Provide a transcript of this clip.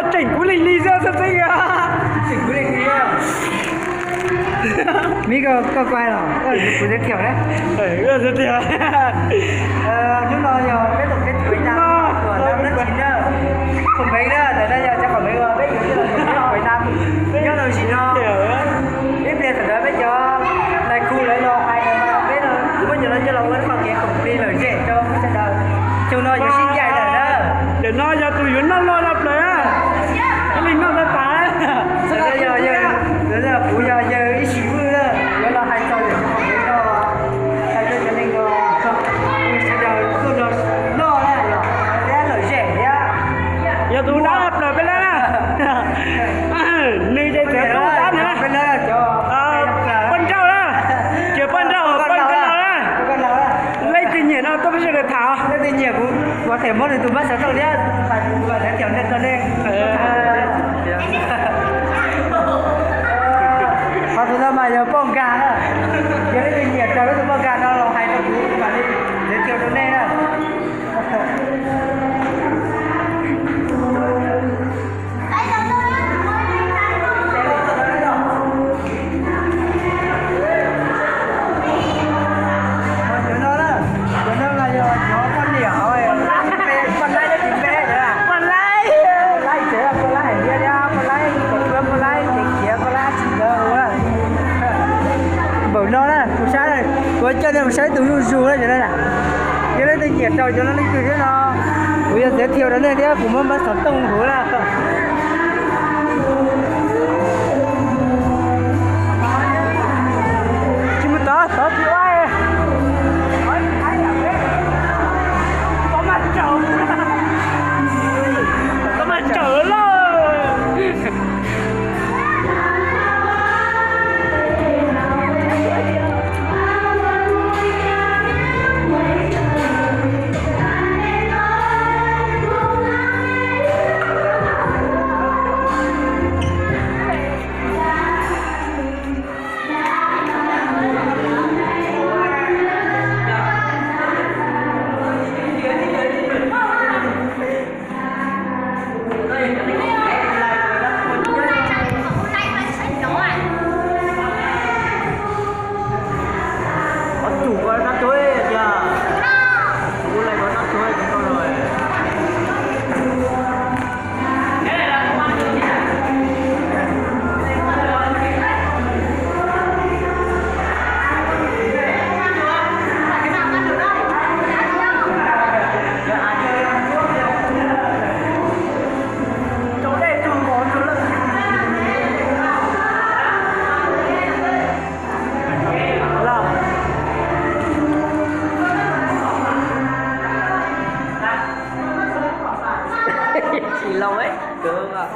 Tseem kuv lig lig xwb xwb. Tseem kuv lig lig. Mib, koj, koj kuv hais los kuv thiaj thiam na. Hnub no yog peb tau peb tus pais na, tuam na, dab tsi na, qhov mev na, ntawm no yog cov qhov mev uas peb yuav coj los pais na. Nyob rau sim no, ib pliag thaum ntawd peb cov nais khu lawv los hais mas peb muab cov no coj los ua qhov kev koom plig lom zem rau sawv daws. Xyoo no yuav sib ncaim lawm na. Ntawm no yog tus yuav noj loj loj plaws na. Ib leeg noj tag tas. Kuv yog yawg ib sim vwj na, yuav los hais txog yawg no, hais rau cov neeg no, sawv daws tuaj noj na, lom zem thiab. Yog tus dab plaws peb lab na. Nws ces txawm tub dab na. Poj nrauj na, ces poj nrauj, poj nrauj na. Leej twg nyiam no tuaj peb sawv daws tham. Leej twg nyiam kuv, kuv them muab nws tus mab xov tooj thiab, kuv vam thiam nej rau nej. Qhov tus no mas yog poj nkag na. Yog leej twg nyiam raws peb tus poj nkag no los hais rau kuv, kuv vam li giới thiệu rau nej na. Cov no, cov no mas yog cov poj niam, poj laib, poj laib, poj laib hais tias poj laib, poj laib, poj laib ces khiav, poj laib tsis ntawd. Npaum no na, kuv saib, kuv coj nej mus saib tus zuj zus na, cov no na. Yog leej twg nyiam raws cov no leej twg thiab no, kuv yuav giới thiệu rau nej thiab, kuv muab mab xov tooj huv na. Tsis mus tod, tod tsis ua. Tod mas tsaus, tod mas tsaus lawm. Ov, tsum ko nab tuag tiag. Ua lais ko nab tuag ko lawm. Xis loo, kawg os.